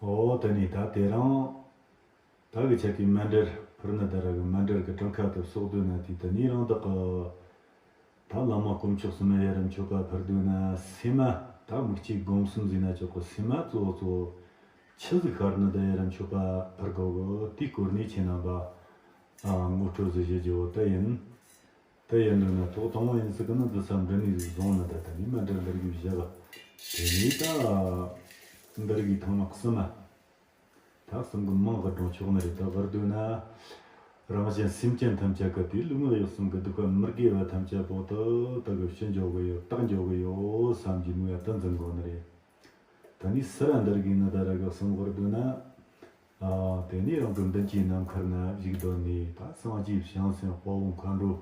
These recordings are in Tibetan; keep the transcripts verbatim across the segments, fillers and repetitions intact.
ཨོ་ད་ནི་ད་དེ་རང་ད་གི་ཆ་གི་མཎྜལ་ཕུལ་ནི་ད་ར་གི་མཎྜལ་གི་གྲངས་ཀ་དུ་གསོག་དུས་ན་དེ་ད་ནི་རང་དག་གི་ད་བླ་མ་དཀོན་མཆོག་གསུམ་ཡ་ར་མཆོད་པ་ཕུལ་དུས་ན་སེམས་མ་ད་མིག་གཅིག་སྒོམ་གསུམ་ཟིན་ན་ཆོག་གི། སེམས་མ་གཙོ་བོ་གཙོ་བོ་ཆི་ཟིག་ཤར་ནི་ད་ཡ་ར་མཆོད་པ་ཕུལ་དགོ་གི། དེའི་སྐོར་ནས་ཁྱེད་རྣམ་པ་ཨ་ངོ་སྤྲོད་ཟིག་བྱེད་རྒྱུ་བོ་ད་ཡིན། དེ་ཡིན་དུས་ན་ཐོག་དང་པོ་ཡིན་ཟིག་གི་ནི་འདི་ས་འབྲུ་ནས་ཟིག་བཟུང་ནི་ད་ད་ནི་མཎྜལ་འདི་རིགས་བཞག་དེ་ནས་ད་འདི་རིགས་ཐང་མ་གསུམ་མ། ད་གསུམ་གི་མིང་གི་སྒྲུང་ཆོག་ནི་རེད། ད་བར་དུ་ན་རང་གཞན་སེམས་ཅན་ཐམས་ཅད་ཀྱི་དེ་ལུས་ངག་ཡིད་གསུམ་གི་སྡིག་པ་མི་དགེ་བ་ཐམས་ཅད་པོ་ད་ད་གི་ཕྱི་འཇོག་གི་ཡོད། དག་འཇོག་གི་ཡོད་བསམ་གྱི་མོས་ཡ་ད་འཛིན་དགོ་ནི་རེད། ད་ནི་སི་ར་འདི་རིགས་ནི་ད་ར་གི་གསུམ་བར་དུ་ན། ཨ་དེ་ནས་རང་གི་མདུན་གྱི་ནམ་མཁར་ན་བཞུགས་དོན་ནི་ད་སངས་རྒྱས་བྱང་སེམས་དཔའ་བོ་མཁའ་འགྲོ།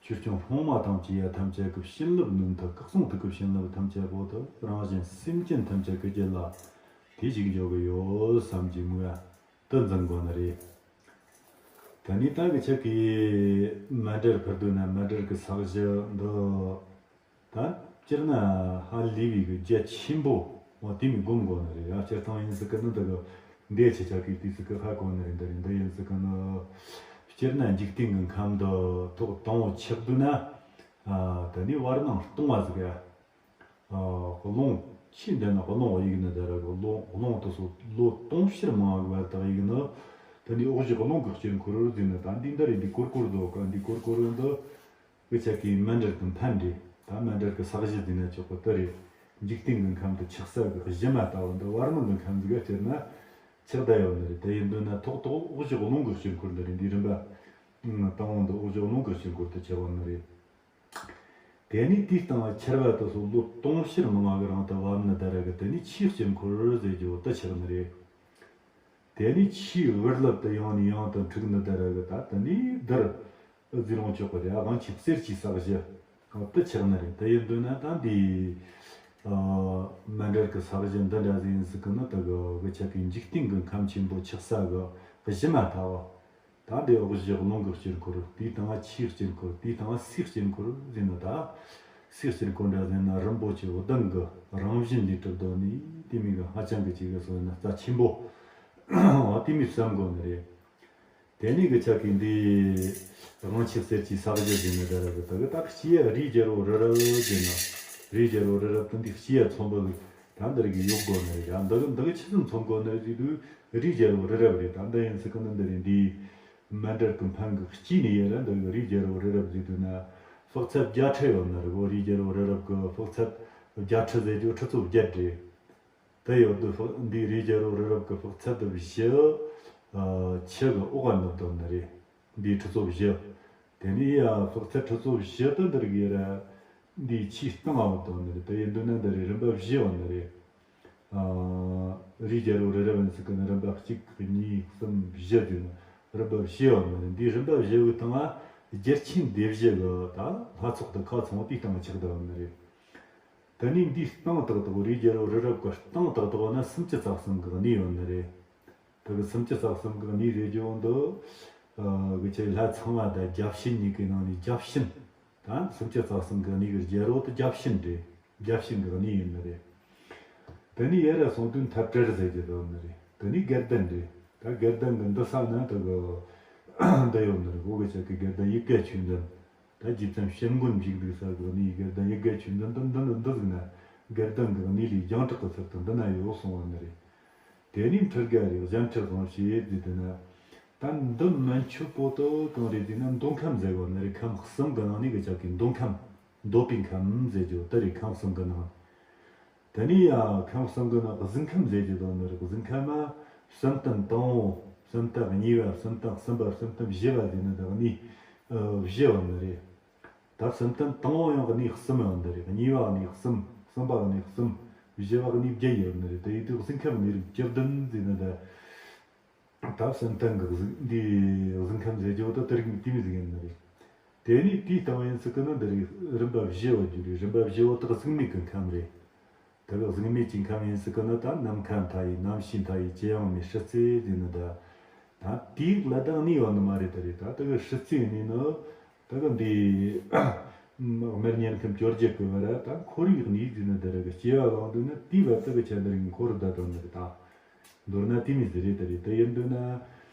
ཆོས་སྐྱོང་སྲུང་མ་དང་བཅས་ཡ་ཐམས་ཅད་ཀྱི་བྱིན་རླབས་ནུས་མཐུ། སྐུ་གསུང་ཐུགས་ཀྱི་བྱིན་རླབས་ཐམས་ཅད་པོ་ད་རང་གཞན་སེམས་ཅན་ཐམས་ཅད་ཀྱི་རྒྱུད་ལ་དེ་ཞིག་འཇོག་གི་ཡོད་བསམ་གྱི་མོས་ཡ་ད་འཛིན་དགོ་ནི་རེད། ད་ནི་ད་གི་ཆ་གི་མཎྜལ་ཕུལ་དུས་ན་མཎྜལ་གི་ས་གཞི་འདི་ད་སྤྱིར་ན་ཧ་ལས་པའི་གི་རྒྱ་ཆེན་པོ་འོ་དེ་མི་སྒོམ་དགོ་ནི་རེད། ཡང་སྤྱིར་བཏང་ཡིན་ཟིག་གི་ནི་འདི་གི་འདས་ཆེ་ཆ་གི་དུས་ཟིག་གི་ཧ་གོ་ནི་རེད། འདི་རེད་འདི་ཡིན་ཟིག་གི་ནི་སྤྱིར་ན་འཇིག་རྟེན་གི་ཁམས་འདི་ཐོག་དང་པོ་ཆགས་དུས་ན་ཨ་ད་ནི་བར་སྣང་སྟོང་བ་ཟིག་ཡ། ཨ་རླུང་ཆེས་འདི་ན་རླུང་ཡིག་ནི་འདི་ར་གི་རླུང་རླུང་དུ་སོ་ལོ་དུང་ཕྱུར་མང་བ་བར་དག་ཡིག་ནི་ད་ནི་འོག་གཞི་རླུང་གི་དཀྱིལ་འཁོར་ཟིན་ནི་ད་འདི་འདི་རེད། འདི་ཀོར་ཀོར་ཟོ་ག་འདི་ཀོར་ཀོར་འདི། གི་ཆ་གི་མཎྜལ་གི་མཁན་རེད། ད་མཎྜལ་གི་ས་གཞི་འདི་ན་ཆོག་གི་དེ་རེད། འཇིག་རྟེན་གི་ཁམས་དུ་ཆགས་ས་གི་གཞི་མ་ལྟ་བུ་འདི་བར་སྣང་གི་ཁམས་ཟིག་ག་སྤྱིར་ན་ཆགས་བསྡད་ཡོད་ནི་རེད། དེ་ཡིན་དུས་ན་ཐོག་ཐོག་འོག་གཞི་རླུང་གི་དཀྱིལ་འཁོར་འདི་རེད། འདི་རིམ་པ་དང་པོ་འདི་འོག་གཞི་རླུང་གི་དཀྱིལ་འཁོར་དུ་ཆགས་ཡོད་ནི་རེད། དེ་ནས་དེའི་སྟེང་ལ་ཆར་པ་དུ་སོགས་ལོ་དུང་ཕྱུར་མང་བ་གི་རིང་དུ་བབས་ནི་ད་ར་གི་དེ་ནས་ཆུའི་དཀྱིལ་འཁོར་ཟེར་རྒྱུ་དུ་ཆགས་ནི་རེད། དེ་ནས་ཆུའི་འུར་རླབས་དུ་ཡང་ནས་ཡང་དུ་འཁྲུགས་ནི་ད་ར་གི་ད་དེ་ནས་དེར་ཟིག་རུང་ཆོག་གི་རེད། དབང་ཆེ་གསེར་གྱི་ས་གཞི་འོ་དེ་ཆགས་ནི་རེད། དེ་ཡིན་དུས་ན་ད་འདི་ཨ་མཎྜལ་གི་ས་གཞི་འདི་འདྲ་ཟིག་ཡིན་ཟིག་གི་ནི་ད་གི་གི་ཆ་གི་འཇིག་རྟེན་གི་ཁམས་ཆེན་པོ་ཆགས་ས་གི་གཞི་མ་ལྟ་བུ། ད་འདི་འོག་གཞི་རླུང་གི་དཀྱིལ་འཁོར། དེའི་སྟེང་ཆུའི་དཀྱིལ་འཁོར། དེའི་སྟེང་སའི་དཀྱིལ་འཁོར་ཟེར་ནི་ད། སའི་དཀྱིལ་འཁོར་འདྲ་ཟེར་ན་རིན་པོ་ཆེ་འོད་མདངས་གི་རང་བཞིན་ལས་གྲུབ་དོ་ནི་དེ་མིན་གི་ཧ་ཅང་གི་ཅིག་གི་སོ་ན་རྩ་ཆེན་པོ་འོ་དེ་མིན་བསམ་དགོ་ནི་རེད། དེ་ནས་གི་ཆ་གི་འདི་དབང་ཆེ་གསེར་གྱི་ས་གཞི་ཟེར་ནི་ད་ར་གི་ད་གི་ད་གི་སྐྱེ་ཡ་རིའི་རྒྱལ་པོ་རི་རབ་ཟེར་ན། རིའི་རྒྱལ་པོ་རི་རབ་ཏུ་འདི་སྐྱེ་ཡ་ཚོམ་བུ་གི་ད་འདི་རིགས་ཡོད་དགོ་ནི་རེད། ཡང་འདི་གི་འདི་གི་ཆི་ཟིག་ཚོམ་དགོ་ནི་རེད་ཟེར་དུས་རིའི་རྒྱལ་པོ་རི་རབ་རེད། ད་འདི་ཡིན་ཟིག་གི་ནི་འདི་རེད། འདི་མཎྜལ་གི་མཁན་གི་དཀྱིལ་ནས་ཡར་འདི་གི་རིའི་རྒྱལ་པོ་རི་རབ་ཟེར་དུས་ན་དཔག་ཚད་བརྒྱད་ཁྲི་ཡོད་ནི་རེད་གོ། རིའི་རྒྱལ་པོ་རི་རབ་གི་དཔག་ཚད་བརྒྱད་ཁྲི་ཟེར་རྒྱུ་ཁྲི་ཚོ་བརྒྱད་རེད། དེ་ཡོད་དུས་དཔག་འདི་རིའི་རྒྱལ་པོ་རི་རབ་གི་དཔག་ཚད་དུ་བཞི་ཨ་ཆུ་གི་འོག་ག་ནུབ་དོ་ནི་རེད། འདིའི་ཁྲི་ཚོ་བཞི། དེ་ནས་ཡ་དཔག་ཚད་ཁྲི་ཚོ་བཞི་དུ་འདི་རིགས་ཡར་འདིའི་ཆུའི་སྟེང་ང་འོང་དོ་ནི་རེད། དེ་ཡིན་དུས་ན་འདི་རིགས་རིམ་པ་བཞི་ཡོད་ནི་རེད། ཨ་རིའི་རྒྱལ་པོ་རི་རབ་ཡིན་ཟིག་གི་ནི་རིམ་པ་གཅིག་གཉིས་གསུམ་བཞི་ཟེར་ནི་རིམ་པ་བཞི་ཡོད་ནི་རེད། འདིའི་རིམ་པ་བཞི་གི་སྟེང་ང་རྒྱལ་ཆེན་སྡེ་བཞི་གི་ད་ལྷ་ཚོགས་དུ་ཁ་ཚང་བ་དེའི་སྟེང་ང་ཆགས་བསྡད་ཡོད་ནི་རེད། དེ་ནས་འདིའི་སྟེང་ཏག་ཏག་རིའི་རྒྱལ་པོ་རི་རབ་གི་སྟེང་ཏག་ཏག་ན་སུམ་ཅུ་རྩ་གསུམ་གི་གནས་ཡོད་ནི་རེད། དེ་གི་སུམ་ཅུ་རྩ་གསུམ་གི་གནས་རེད་རྒྱུ་འདི་ཨ་གི་ཆེ་ལྷ་ཚངས་པ་དང་བརྒྱ་བྱིན་གཉིས་ཀའི་ནང་ནས་བརྒྱ་བྱིན། ད་སུམ་ཅུ་རྩ་གསུམ་གི་གནས་གི་རྒྱལ་པོ་དེ་བརྒྱ་བྱིན་རེད། བརྒྱ་བྱིན་གི་གནས་ཡིན་ནི་རེད། དེ་ནས་ཡར་སོང་དུས་མཐའ་བྲལ་ཟེར་གྱི་ཡོད་ནི་རེད། དེ་ནས་དགེ་ལྡན་རེད། ད་དགེ་ལྡན་གི་འདི་ས་ན་དེ་གི་འདི་ཡོད་ནི་རེད། འོ་གི་ཆ་གི་དགེ་ལྡན་ཡིད་དགེ་ཆོས་འཛིན། ད་རྗེ་བཙུན་ཞིང་མགོན་འཇིགས་འདུག་ས་གི་གནས་དགེ་ལྡན་ཡིད་དགེ་ཆོས་འཛིན་དུ་འདི་ནི་འདི་ཟིག་ན་དགེ་ལྡན་གི་གནས་ལས་རྒྱང་གྲགས་གི་ཚུལ་དུ་འདི་ན་ཡོད་གསུངས་པ་ནི་རེད། དེ་ནས་ཁྲི་བརྒལ་རེད། གཞན་ཁྲི་བཟང་ཞེས་ཟེར་དུས་ན། ད་འདི་མན་ཆོད་པོ་ཏོ་གང་རེད་ཟེར་ན་མདོ་ཁམས་ཟེར་བ་ནི་རེད། ཁམས་གསུམ་གི་ནང་ནས་གི་ཆ་གི་མདོ་ཁམས་འདོད་པའི་ཁམས་ཟེར་རྒྱུ་དེ་རེད། ཁམས་གསུམ་གི་ནང་། དེ་ནས་ཡ་ཁམས་གསུམ་གི་ནང་གཟིགས་ཁམས་ཟེར་རྒྱུ་དང་ནི་རེད། གཟིགས་ཁམས་མ་བསམ་གཏན་དང་པོ་བསམ་གཏན་གཉིས་པ་བསམ་གཏན་གསུམ་པ་བསམ་གཏན་བཞི་པ་ཟེར་ནི་དག་གནས་བཞི་བ་ནི་རེད། ད་བསམ་གཏན་དང་པོ་ཡང་གནས་གསུམ་ཡོད་ནི་རེད། གཉིས་པ་གནས་གསུམ། གསུམ་པ་གནས་གསུམ། བཞི་པ་གནས་བརྒྱད་ཡོད་ནི་རེད། དེ་ཡིན་དུས་གཟིགས་ཁམས་གནས་རིགས་བཅུ་བདུན་ཟེར་ནི་འདི། ད་བསམ་གཏན་གྱི་གཟིགས་འདི་གཟིགས་ཁམས་ཟེར་རྒྱུ་དེ་དེ་རིགས་དེ་མོ་ཟིག་ཡིན་ནི་རེད། དེ་ནས་དེའི་སྟེང་ཡིན་ཚུལ་གི་ནི་འདི་རིགས་རིམ་པ་བཞི་བ་རྒྱུ་རེད། རིམ་པ་བཞི་བ་དག་གཟིགས་མེད་ཀྱི་ཁམས་རེད། དེ་གི་གཟིགས་མེད་ཀྱི་ཁམས་ཡིན་ཚུལ་གི་ནི་ད་ནམ་མཁའ་མཐའ་ཡས་ནམ་ཕྱེད་མཐའ་ཡས་ཅི་ཡང་མེད་སྲིད་རྩེ་ཟེར་ནི་ད། ད་དེའི་ལ་དྭགས་ནས་ཡོད་ནི་མ་རེད། དེ་རེད། ད་དེ་གི་སྲིད་རྩེ་ནས་ནི་དེ་གི་འདི་སྨན་སྙན་ཁམས་བཅོ་བརྒྱད་ཀྱི་བར་ད་འཁོར་བའི་གནས་ཟེར་ནི་དེ་རེད། གི་སྐྱེ་བ་ལངས་དུས་ནི་དེའི་བར་དེ་གི་ཆ་འདི་རིགས་འཁོར་བསྡད་དོ་ནི་རེད་ད། མདོར་ན་དེ་མོ་ཟིག་རེད། ད་རེད། དེ་ཡིན་དུས་ན་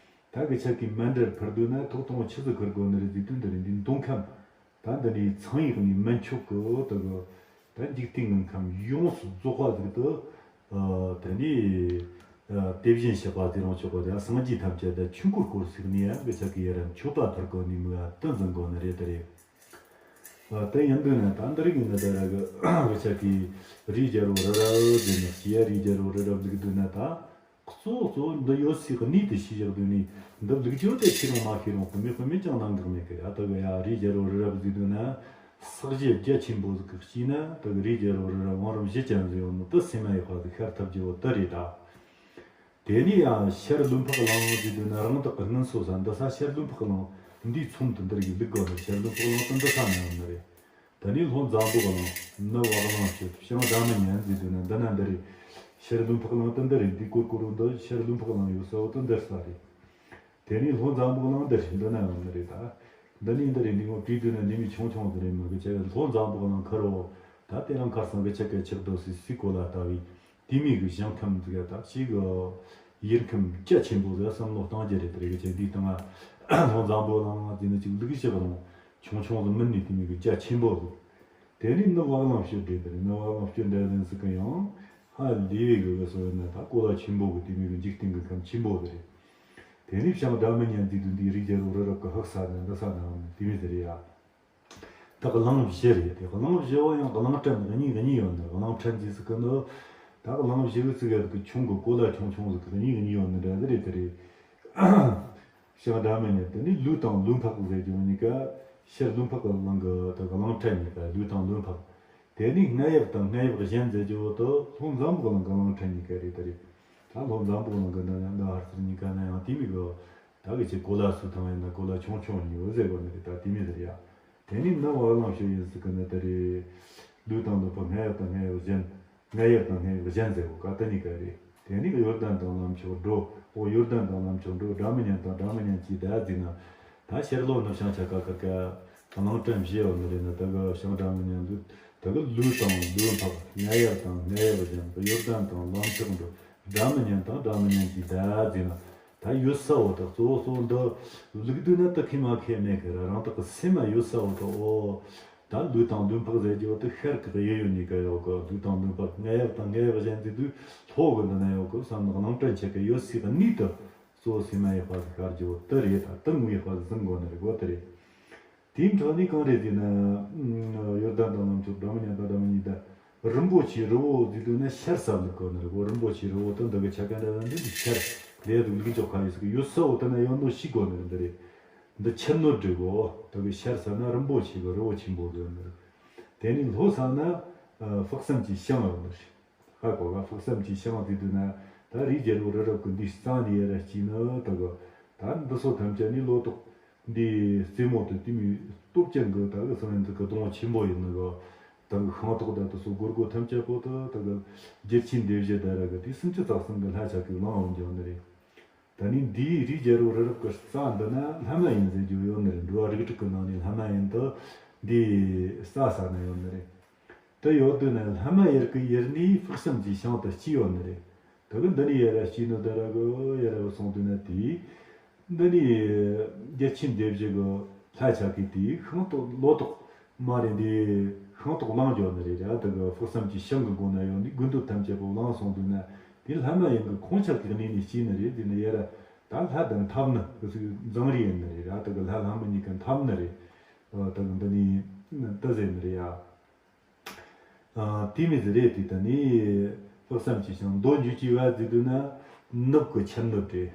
ད་གི་ཆ་གི་མཎྜལ་ཕུལ་དུས་ན་ཐོག་དང་པོ་ཆི་ཟིག་ཕུལ་དགོས་ནི་རེད་ཟེར་དུས། འདི་རེད། འདི་མདོ་ཁམས་ད་འདི་ནས་ཚངས་ཡིག་ནས་མན་ཆོད་གི་ད་གི་ད་འཇིག་རྟེན་གི་ཁམས་ཡོངས་སུ་རྫོགས་པ་ཟིག་ཏུ། ཨ། དེ་ནས་ཨ་དེ་བཞིན་གཤེགས་པ་ཟེར་རུང་ཆོག་གི་རེད། སངས་རྒྱས་ཐམས་ཅད་ད་ཆོས་འཁོར་བསྐོར་ཟིག་ནས་ཡང་གི་ཆ་གི་ཡར་མཆོད་པ་ཕུལ་དགོས་ནི་མོ་ཡ་དེ་འཛིན་དགོས་ནི་རེད། ད་རེད། ཨ། དེ་ཡིན་དུས་ན་ད་འདི་རིགས་ཡིན་ན་ད་ར་གི་གི་ཆ་གི་རིའི་རྒྱལ་པོ་རི་རབ་ཟེར་ནས་སྐྱེ་ཡ། རིའི་རྒྱལ་པོ་རི་རབ་ཟེར་གི་དུས་ན་ད། གཙོ་བོ་གཙོ་བོ་འདི་ཡོད་སའི་གནས་དེ་ཤེས་བཞག་དུས་ནས། འདི་ལུགས་ཀྱི་དེ་ཤེས་རུང་མ་ཤེས་རུང་དཔེ་མེད་དཔེ་མེད་ཅང་གནད་འགག་མེད་གི། ཡ་ད་གི་ཡ་རིའི་རྒྱལ་པོ་རི་རབ་ཟེར་དུས་ན་ས་གཞི་རྒྱ་ཆེན་པོ་ཟིག་གི་དཀྱིལ་ན་ད་གི་རིའི་རྒྱལ་པོ་རི་རབ་བང་རིམ་བཞི་ཅན་ཟིག་ཡོད་ནོ་དེ་སེམས་མ་ཡག་པ་ཟིག་ཤར་ཐུབ་རྒྱུ་བོ་དེ་རེད་ད། དེ་ནས་ཡང་ཤར་ལུང་འཕགས་གླིང་ཟེར་དུས་ན་རང་དག་གི་སྔུན་སོ་ས་འདི་ས་ཤར་ལུང་འཕགས་གླིང་འདིའི་ཚོམས་དུ་འདིར་གི་ལུག་གོ་ནི། ཤར་ལུང་འཕགས་གླིང་དེ་འདི་ས་ན་ཡོད་ནི་རེད། དེ་ནས་ལྷོ་འཛམ་བུ་གླིང་ནུབ་བ་གླང་སྤྱོད་བྱང་སྒྲ་མི་སྙན་ཟེར་དུས་ན་འདི་ན་འདི་རེད། ཤར་ལུང་འཕགས་གླིང་དེ་འདི་རེད། འདི་གོར་གོར་འདི་ཤར་ལུང་འཕགས་གླིང་ཡོད་ས་བོ་དེ་འདིར་ས་རེད། དེ་ནས་ལྷོ་འཛམ་བུ་གླིང་འདི་རེད། འདི་ན་ཡོད་ནི་རེད་ད། འདི་ནས་འདི་རེད། འདི་ངོ་བྲིས་དུས་ན་འདི་མི་ཆུང་ཆུང་ཟིག་རེད་མོ་གི་ཆ་གི། ལྷོ་འཛམ་བུ་གླིང་ཁར་བོ་ད་དེ་རིང་ཁར་སང་གི་ཆ་གི་ཆགས་སྡོད་སའི་སའི་གོ་ལ་ལྟ་བུའི་དེ་མོ་གི་ཞིང་ཁམས་ཟིག་ད་ཅིག་གི་ཡུལ་ཁམས་རྒྱ་ཆེན་པོ་ཟིག་བསམ་བློ་གཏོང་རྒྱུ་རེད། དེ་རིགས་ཀྱི་འདིའི་སྟེང་ང་ལྷོ་འཛམ་བུ་གླིང་ཟེར་ནི་ཅིག་ལུག་ཞིག་རུང་ཆུང་ཆུང་ཟིག་མིན་ནི་དེ་མོ་གི་རྒྱ་ཆེན་པོ་ཟིག་དེ་ནས་ནུབ་བ་གླང་སྤྱོད་འདྲེ་དེ་རེད། ནུབ་བ་གླང་སྤྱོད་འདྲེ་ཟེར་ནི་ཟིག་གི་ཡང་ཧ་ལས་པའི་གི་གི་སོ་ཡིན་ན་ད་གོ་ལ་ཆེན་པོ་གི་དེ་མོ་གི་འཇིག་རྟེན་གི་ཁམས་ཆེན་པོ་ཟིག་རེད། དེ་ནས་བྱང་སྒྲ་མི་སྙན་ཟེར་དུས་འདི་རིའི་རྒྱལ་པོ་རི་རབ་གི་ཕྱོགས་ས་ན་འདི་ས་ན་དེ་མོ་ཟིག་རེད་ཡ། ད་གླིང་བཞི་རེད་དེ། གླིང་བཞི་བོ་ཡང་གླིང་ཕྲན་གཉིས་གཉིས་ཡོད་ནི། གླིང་ཕྲན་ཟེར་ཟིག་གི་ནི་ད་གླིང་བཞི་བོ་ཟིག་གི་ཆུང་གི་གོ་ལ་ཆུང་ཆུང་ཟིག་གི་གཉིས་གཉིས་ཡོད་ནི་འདྲ་ཟིག་རེད། དེ་རེད། བྱང་སྒྲ་མི་སྙན། དེ་ནས་ལུས་དང་ལུས་འཕགས་ཟེར་རྒྱུ་གཉིས་ཀ་ཤར་ལུས་འཕགས་གླིང་གི་ད་གླིང་ཕྲན་གཉིས་ཀ་ལུས་དང་ལུས་འཕགས། དེ་ནས་རྔ་ཡབ་དང་རྔ་ཡབ་གཞན་ཟེར་རྒྱུ་བོ་དེ་ལྷོ་འཛམ་བུ་གླིང་གི་གླིང་ཕྲན་གཉིས་ཀ་རེད། དེ་རེད། ད་ལྷོ་འཛམ་བུ་གླིང་གི་འདི་ཡང་འདི་ཧར་ཚུར་གཉིས་ཀ་ན་ཡང་དེ་མོ་གི་ད་གི་ཆེ་གོ་ལ་སུ་དང་ཡིན་ན་གོ་ལ་ཆུང་ཆུང་གཉིས་བོ་ཟེར་གོ་ནི་རེད། ད་དེ་མོ་ཟེར་ཡ། དེ་ནས་ནུབ་བ་གླང་སྤྱོད་ཡིན་ཟེར་གི་ནི་དེ་རེད། ལུས་དང་ལུས་འཕགས་རྔ་ཡབ་དང་རྔ་ཡབ་གཞན། རྔ་ཡབ་དང་རྔ་ཡབ་གཞན་ཟེར་བོ་ཀ་དེ་གཉིས་ཀ་རེད། དེ་ནས་ཡོར་དན་དང་ལམ་མཆོག་འགྲོ། འོ་ཡོར་དན་དང་ལམ་མཆོག་འགྲོ། སྒྲ་མི་སྙན་དང་སྒྲ་མི་སྙན་གྱི་ད་ཟེར་ན། ད་ཤར་ལྷོ་ནུབ་བྱང་ཆ་ཀ་ཁ་ཀ་གླིང་ཕྲན་བཞི་ཡོད་ནི་རེད་ན། ད་གི་བྱང་སྒྲ་མི་སྙན་ལུས་ད་གི་ལུས་དང་ལུས་འཕགས། རྔ་ཡབ་དང་རྔ་ཡབ་གཞན། ཡོར་དན་དང་ལམ་མཆོག་འགྲོ། སྒྲ་མི་སྙན་དང་སྒྲ་མི་སྙན་གྱི་ད་ཟེར་ན། ད་ཡོད་ས་བོ་དག་གཙོ་བོ་གཙོ་བོ་འདི་ལུགས་སྡུད་ན་དག་གི་མ་ཁེ་མེད་གི་ར། རང་དག་གི་སེམས་མ་ཡོད་ས་བོ་དག་འོ། ད་ལུས་དང་ལུས་འཕགས་ཟེར་རྒྱུ་བོ་དེ་ཤར་གི་གཡས་གཡོན་གཉིས་ཀ་ཡོད་གི། ལུས་དང་ལུས་འཕགས་རྔ་ཡབ་དང་རྔ་ཡབ་གཞན་ཟེར་དུས་ལྷོ་གི་འདི་ན་ཡོད་གི་བསམ་ན། གླིང་ཕྲན་ཆེ་གི་ཡོད་སའི་གནས་དེ་གཙོ་བོ་སེམས་མ་ཡག་པ་ཟིག་ཤར་རྒྱུ་བོ་དེ་རེད། ད་དེ་ངོ་ཡག་པ་ཟིག་ཟིན་དགོས་ནི་རེད་གོ། དེ་རེད། དེའི་འཕྲོ་ནས་གང་རེད་ཟེར་ན། ཡོར་དན་དང་ལམ་མཆོག་སྒྲ་མི་སྙན་དང་སྒྲ་མི་སྙན་ད། རིན་པོ་ཆེའི་རི་བོ་ཟེར་དུས་ན་ཤར་ས་ལུག་གོ་ནི་རེད་གོ། རིན་པོ་ཆེའི་རི་བོ་དེ་འདི་གི་ཆ་ག་འདྲ་ན་འདི་འདི་ཤར་ལས་དུ་ལུག་འཇོག་ཁ་ཡོད་ཟིག་གི་ཡོད་ས་བོ་དེ་ན་ཡོད་ནོ་ཤི་གོ་ནི་རེད། འདི་རེད། འདི་ཆེན་ནོ་འདྲི་གོ། ད་གི་ཤར་ས་ན་རིན་པོ་ཆེ་གི་རི་བོ་ཆེན་པོ་ཟེར་ནི་རེད། དེ་ནས་ལྷོ་ས་ན་ཨ་དཔག་བསམ་གྱི་ཤིང་ཡོད་ནི་རེད། ཧ་གོ་ག་དཔག་བསམ་གྱི་ཤིང་ཟེར་དུས་ན་ད་རིའི་རྒྱལ་པོ་རི་རབ་ཀྱི་འདིའི་རྩ་ནས་ཡར་ར་སྐྱེས་ནི་ད་གི་ད་འདི་ཚོ་ཐམས་ཅད་ནི་ལོ་ཏོག་འདི་རྩེ་མོ་དུ་དེ་མོའི་སྟོབས་ཅན་གི་ད་གི་སང་ཡིན་ད་གི་སྡོང་ཆེན་པོ་ཡིན་ནི་གི། ད་གི་ཤིང་ཏོག་ད་དུ་སོ་སྒོར་སྒོ་ཐམས་ཅད་པོ་ད་ད་གི་རྒྱལ་ཆེན་སྡེ་བཞི་ད་ར་གི་དེ་སུམ་ཅུ་རྩ་གསུམ་གི་ལྷ་ཆགས་གི་གླང་འོང་འགྱོ་ནི་རེད། ད་ནི་འདིའི་རིའི་རྒྱལ་པོ་རི་རབ་ཀྱི་རྩ་འདི་ན་ལྷ་མ་ཡིན་ཟེར་རྒྱུ་ཡོད་ནི་རེད། འགྲོ་བ་རིགས་དྲུག་གི་ནང་ནས་ལྷ་མ་ཡིན་དུ་འདིའི་རྩ་ས་ན་ཡོད་ནི་རེད། དེ་ཡོད་དུས་ན་ལྷ་མ་ཡུལ་གྱི་ཡུལ་ནས་དཔག་བསམ་གྱི་ཤིང་དུ་སྐྱེས་ཡོད་ནི་རེད། ད་གི་འདི་ནས་ཡར་ར་སྐྱེས་ནི་ད་ར་གི་ཡར་ར་བུད་སོང་དུས་ན་དེ། འདི་ནས་རྒྱལ་ཆེན་སྡེ་བཞི་གི་ལྷ་ཆགས་ཀྱི་དེའི་ཤིང་ཏོག་ལོ་ཏོག་མ་རེད། འདི་ཤིང་ཏོག་བླངས་འགྱོ་ནི་རེད། ད་གི་དཔག་བསམ་གྱི་ཤིང་གི་སྒོ་ན་ཡོད་ནི་དགུན་དུས་ཐམས་ཅད་པོ་བླངས་སོང་དུས་ན་དེ་ལྷ་མ་ཡིན་གྱི་ཁོང་ཆགས་ཀྱི་གནས་ནས་སྐྱེས་ནི་རེད། དེ་ནས་ཡར་ར་ད་ལྷ་དང་འཐབ་ནི་གི་ཚིག་འཛིང་རེས་ཡིན་ནི་རེད། ད་གི་ལྷ་ལྷ་མོ་གཉིས་ཀ་འཐབ་ནི་རེད། ད་གི་འདི་ནས་ད་ཟེར་ནི་རེད་ཡ། ཨ། དེ་མོ་ཟིག་རེད། དེ་ད་ནི་དཔག་བསམ་གྱི་ཤིང་མདོ་འཇུག་ཅེས་པ་ཟེར་དུས་ན་ནུབ་ཀྱི་ཆེན་ནུབ་རེད།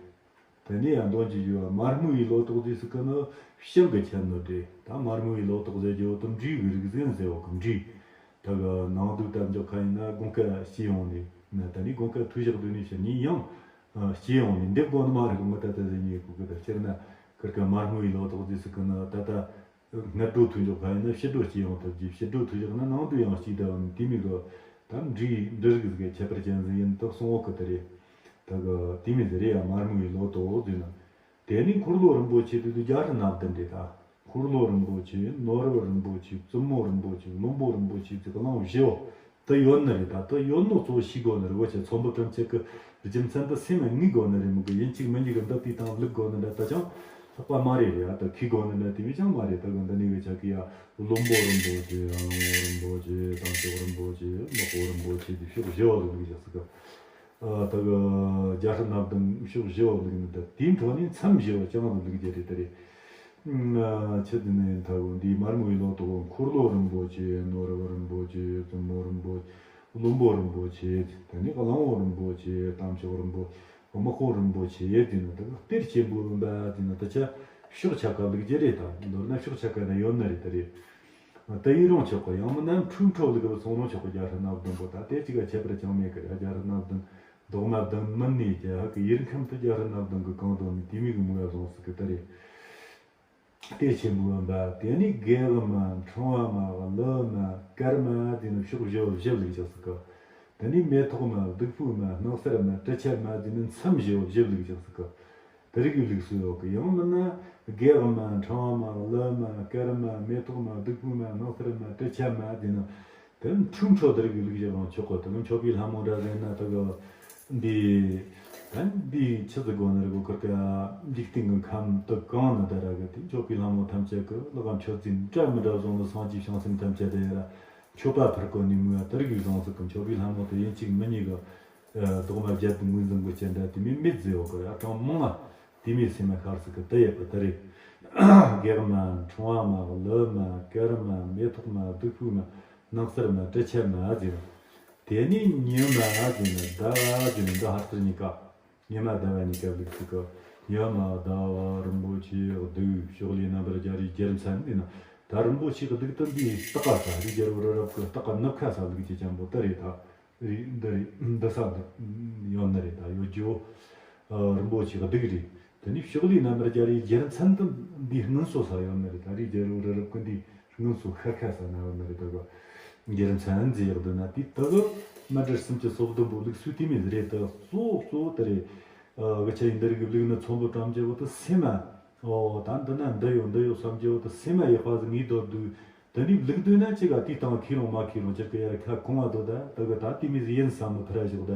དེ་ནས་ཡང་མདོ་འཇུག་ཅེས་པ་མ་རྨོས་པའི་ལོ་ཏོག་ཟེར་ཟིག་གི་ནི་བྱང་གི་ཆེན་ནུབ་རེད། ད་མ་རྨོས་པའི་ལོ་ཏོག་ཟེར་རྒྱུ་དེ་འབྲས་བུའི་རིགས་ཟིག་ཟེར་བ་གི་འབྲས། ད་གི་ནང་དུ་ད་འཇོག་ཁ་ཡིན་ན་དགུན་ཁ་སྐྱེས་ཡོང་ནས་ན། ད་ནི་དགུན་ཁ་ཐོས་ཞག་དུས་ནས་ཕྱི་ཉིན་ཡང་སྐྱེས་ཡོང་ནས་འདེབས་དགོས་ནི་མ་རེད་གི། ངོ་ད་ད་ཟེར་ཉེ་གི་གི་ད་སྤྱིར་ན་ཁིར་ཀ་མ་རྨོས་པའི་ལོ་ཏོག་ཟེར་ཟིག་གི་ནི་ད་ད། སྔ་དྲོ་ཐོས་འཇོག་ཁ་ཡིན་ན་ཕྱི་དྲོ་སྐྱེས་ཡོང་ཐུབ་ཀྱི། ཕྱི་དྲོ་ཐོས་འཇོག་ན་ནང་དུ་ཡང་སྐྱེས་བསྡད་པ་ནི་དེ་མོ་གི་ད་འབྲས་འབྲས་རིགས་ཟིག་གི་ཁྱད་པར་ཅན་ཟིག་ཡིན་དུ་གསུང་བོ་གི་དེ་རེད། ད་གི་དེ་མོ་ཟིག་རེད་ཡ། མ་རྨོས་པའི་ལོ་ཏོག་ཟེར་ན། དེ་ནས་འཁོར་ལོ་རིན་པོ་ཆེ་དེ་དུས་རྒྱ་རི་སྣ་བདུན་རེད་ད། འཁོར་ལོ་རིན་པོ་ཆེ། ནོར་བུ་རིན་པོ་ཆེ། བཙུན་མོ་རིན་པོ་ཆེ། བློན་པོ་རིན་པོ་ཆེ་ཟེར་གི་གླིང་བཞི་བོ། དེ་ཡོད་ནི་རེད། ད་དེ་ཡོད་ནོ་གཙོ་བོ་ཤེས་དགོས་ནི་རེད། འོ་ཆེ་ཚོམ་བུ་ཐམས་ཅད་ཀྱི་རྒྱུ་མཚན་དེ་སེམས་ལ་ངེས་དགོས་ནི་རེད། མི་དགོས་ཡིན་གཅིག་མིན་གཅིག་གི་འདི་དེའི་སྟེང་བླུག་དགོས་ནི་འདྲ་ད་ཅང་ལྷག་པ་མ་རེད། རེད་ཨ། དེ་ཁེལ་དགོས་ནི་འདྲ་དེ་མི་ཅང་མ་རེད། ད་གི་འདི་ནས་གི་ཆ་གི་ཡ་བློན་པོ་རིན་པོ་ཆེ། དབང་པོ་རིན་པོ་ཆེ། དམ་ཆོས་རིན་པོ་ཆེ། དམག་དཔོན་རིན་པོ་ཆེ་དེ་ཕྱོགས་བཞི་བ་ལ་བླུག་བཞག་ཟིག་གི་ཨ། ད་གི་རྒྱ་ཧྲི་སྣ་བདུན་ཕྱོགས་བཞི་བ་བླུག་ནི་འདི་དེའི་འཕྲོ་ནས་མཚམས་བཞི་བ་ཅང་ལ་བླུག་རྒྱུ་རེད། དེ་རེད། ཨ། ཆི་དེ་ནས་མཐའ་བོ་འདིའི་དམར་མོའི་ལོ་ཏོག་འཁོར་ལོ་རིན་པོ་ཆེ། ནོར་བུ་རིན་པོ་ཆེ། བཙུན་མོ་རིན་པོ་ཆེ། བློན་པོ་རིན་པོ་ཆེ། དེ་ནས་གླང་པོ་རིན་པོ་ཆེ། དམ་ཆོས་རིན་པོ་དམག་དཔོན་རིན་པོ་ཆེ་ཡེ་དེ་ནི་ད་གཏེར་ཆེན་པོའི་བུམ་པ་དེ་ནི་ད་ཆ་ཕྱོགས་ཆ་ག་བླུག་རྒྱུ་རེད། ད་མདོར་ན་ཕྱོགས་ཆ་ག་ན་ཡོད་ནི་རེད། དེ་རེད། དེ་ཡིན་རུང་ཆོག་གི་ཡང་མིན་ན་འཁྲུག་འཕྲོ་བླུག་གི་སོང་རུང་ཆོག་གི་རྒྱ་ཧྲི་སྣ་བདུན་པོ་ད་དེ་གཅིག་ག་ཁྱད་པར་ཅང་མེད་གི་རེད། རྒྱ་ཧྲི་སྣ་བདུན་རྡོག་མ་བདུན་མིན་ནས་ཀྱི་ཧ་གི་ཡུལ་ཁམས་དུ་རྒྱ་ཧྲི་སྣ་བདུན་གི་གང་དུ་ནི་དེ་མིག་མུ་ཡ་བཟུང་སྲིད་གི་དེ་རེད། གཏེར་ཆེན་པོའི་བུམ་པ་དེ་ནི་རྒད་མ་ཕྲེང་བ་མ་ཀླུ་མ་སྐར་མ་དེ་ནི་ཕྱོགས་བཞི་བ་བཞི་བླུག་ཅིག་སྲིད་གི་དེ་ནི་མེ་ཏོག་མ་བདུག་སྤོས་མ་སྣང་གསེར་མ་དྲི་ཆབ་མ་དེ་ནི་མཚམས་བཞི་བ་བཞི་བླུག་ཅིག་སྲིད་གི་དེ་རིགས་ཀྱི་ལུགས་སྲོལ་ཡོད་གི་ཡང་མིན་ན་རྒད་མ་ཕྲེང་བ་མ་ཀླུ་མ་སྐར་མ་མེ་ཏོག་མ་བདུག་སྤོས་མ་སྣང་གསེར་མ་དྲི་ཆབ་མ་དེ་ནི་དེ་ནི་འཁྲུག་འཕྲོ་དེ་རིགས་ཀྱི་ལུགས་བཞག་རང་ཆོག་གི་དེ་ནི་མཆོད་པའི་ལྷ་མོ་འདྲ་ཟེར་ན་དེ་གི་འདི་ད་འདི་ཆི་ཟིག་གོ་ནི་རེད་གོ་ཁར་ཀ་འཇིག་རྟེན་གྱི་ཁམས་དུ་གང་ནི་ད་ར་གི་དེ་མཆོད་པའི་ལྷ་མོ་ཐམས་ཅད་ཀྱི་ལག་གམ་མཆོད་རྫས་འདྲ་མི་འདྲ་བཟུང་ནི་སངས་རྒྱས་བྱང་སེམས་ཐམས་ཅད་དེ་ཡ་ར་མཆོད་པ་ཕུལ་གོ་ནི་མོ་ཡ་དེ་རིགས་ཀྱི་བཟང་ཚུལ་གྱི་མཆོད་པའི་ལྷ་མོ་དེ་ཡིན་གཅིག་མིན་གཉིས་གི་རྡོག་མ་བརྒྱད་དུ་ངོས་འཛིན་གི་ཅན་འདྲ་དེ་མིན་མེད་ཟེར་ཡོད་གི་ཡ་གྲངས་མང་ང་དེ་མིན་སེམས་མ་ཤར་ཟིག་གི་དེ་ཡོད་གི་དེ་རེད། རྒད་མ་ཕྲེང་བ་མ་ཀླུ་མ་སྐར་མ་མེ་ཏོག་མ་བདུག་སྤོས་མ་སྣང་གསེར་མ་དྲི་ཆབ་མ་ཟེར་དེ་ནས་ཉི་མ་ཟེར་ན་ཟླ་བ་ཟེར་ན་འདི་ཧར་ཚུར་གཉིས་ཀ་ཉི་མ་ཟླ་བ་གཉིས་ཀ་བླུགས་ཚིག་གི་ཉི་མ་ཟླ་བ་རིན་པོ་ཆེ་གདུགས་ཕྱོགས་ལས་རྣམ་པར་རྒྱལ་བའི་རྒྱལ་མཚན་འདི་ན་ད་རིན་པོ་ཆེ་གདུགས་དུ་འདིའི་སྟག་ག་ས་རི་རྒྱལ་བུ་རི་རབ་ཀྱི་སྟག་ག་ནུབ་ཁ་ས་བླུགས་ཀྱི་ཅན་པོ་དེ་རེད་ད། རེད་འདི་རེད་འདི་ས་འདི་ཡོད་ནི་རེད་ད་ཡོད་རྒྱུ་རིན་པོ་ཆེ་གདུགས་རེད། དེ་ནས་ཕྱོགས་ལས་རྣམ་པར་རྒྱལ་བའི་རྒྱལ་མཚན་དུ་འདིའི་སྔོན་སོ་ས་ཡོད་ནི་རེད་ད་རི་རྒྱལ་བུ་རི་རབ་ཀྱི་འདིའི་སྔོན་སོ་ཤར་ཁ་ས་ན་ཡོད་ནི་རེད་ད་གི་རྒྱལ་མཚན་ཟེར་ཡག་འདི་ན་དེ་ད་གི་མཎྜལ་སུམ་ཅུ་སོ་བདུན་པོ་ལུགས་སྲོལ་དེ་མོ་ཟིག་རེད་ད་གཙོ་བོ་གཙོ་བོ་དེ་རེད། གི་ཆ་ཡིན་འདི་རིགས་ཀྱི་ལུགས་ནི་ཚོམ་བུ་བཀྲམ་རྒྱུ་བོ་དེ་སེམས་མ། ཨོ་ད་འདི་ན་འདི་ཡོད་འདི་ཡོད་བསམ་རྒྱུ་བོ་དེ་སེམས་མ་ཡག་པ་ཟིག་ངེས་དོ་འདུག་དེ་འདྲའི་ལུགས་འདོད་ན་ཅི་ག་དེའི་སྟེང་ཁས་ལོང་མ་ཁས་ལོང་ཅི་གི་ཡར་ཁ་གོང་བ་དོ་ད་དེ་གི་ད་དེ་མི་ཟིག་ཡིན་བསམ་མི་ཕི་ར་ཞོག་ད་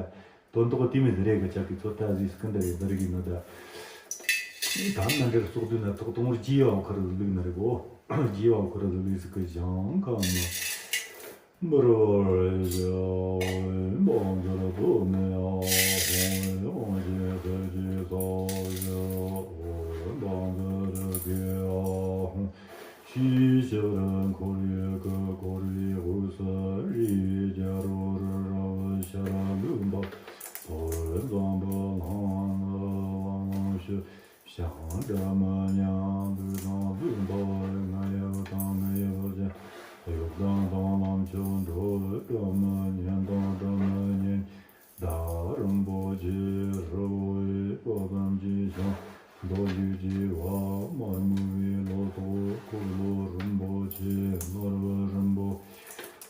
དོན་དག་དེ་མི་ཟིག་རེད་གི་ཅག་གི་ཚོད་ལྟ་ཟིག་སྐུ་འདི་རེད་འདི་རིགས་ཡིན་ན་ད། ད་མཎྜལ་སོགས་འདོད་ན་ཐོག་དང་པོར་རྗེས་ཡོང་ཁར་ལུགས་ནི་རེད་གོ། རྗེས་ཡོང་ཁར་ལུགས་ཟིག་གི་བཞེངས་གང་ན། འབར་བར་བྱ་བའི་འབངས་ཚར་དུ་མེད་ཨ་ཧོང་ཡོང་ཞེས་ཟེར་གྱི་ས་བཞི་འོ་འབངས་ཚར་གི་ཨ་ཧོང་ཤིའི་ཞབས་ར་འཁོར་བའི་སྐུ་འཁོར་བའི་དབུས་སུ་རིའི་རྒྱལ་པོ་རི་རབ་ཤར་ལུས་འབབ་ཐོད་འཛོམས་པ་ལྷང་ལྷང་ཞུ། ཞང་སྒྲ་མི་སྙན་དུས་དང་དུས་འདའ་བའི་རྔ་ཡབ་དང་རྔ་ཡབ་ཅན། གཡུ་དང་དང་ལམ་མཆོག་འགྲོ་བའི་སྒྲ་མི་སྙན་དང་སྒྲ་མི་སྙན། བདག་རིན་པོ་ཆེ་ཧྲིལ་བོའི་སྤོབས་ཙམ་གྱི་ཞིང་། མདོ་རྒྱུད་ཀྱི་བ་དམར་མོ་བའི་ལོ་ཏོག་འཁོར་ལོ་རིན་པོ་ཆེ་ནོར་བུ་རིན་པོ།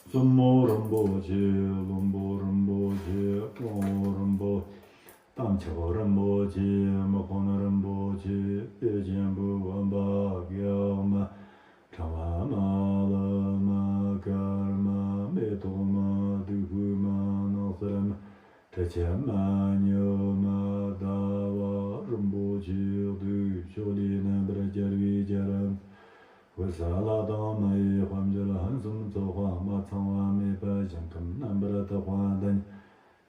བཙུན་མོ་རིན་པོ་ཆེ་བློན་པོ་རིན་པོ་ཆེ་གླང་པོ་རིན་པོ། དམ་ཆོས་རིན་པོ་ཆེ་དམག་དཔོན་རིན་པོ་ཆེ་གཏེར་ཆེན་པོའི་བུམ་པ་རྒྱགས་མ་ཕྲེང་བ་མ་ཀླུ་མ་སྐར་མ་མེ་ཏོག་མ་བདུག་སྤོས་མ་སྣང་གསེར་མ་དྲི་ཆབ་མ་ཉི་མ་ཟླ་བ་རིན་པོ་ཆེ་གདུགས་ཕྱོགས་ལས་རྣམ་པར་རྒྱལ་བའི་རྒྱལ་མཚན། དབུས་ས་ལ་དྭངས་མ་ཡི་དཔལ་འབྱོར་ཕུན་སུམ་ཚོགས་པ་མ་ཚང་བ་མེད་པ་ཞིང་ཁམས་རྣམ་པར་དག་པ་འདི་ཉིད།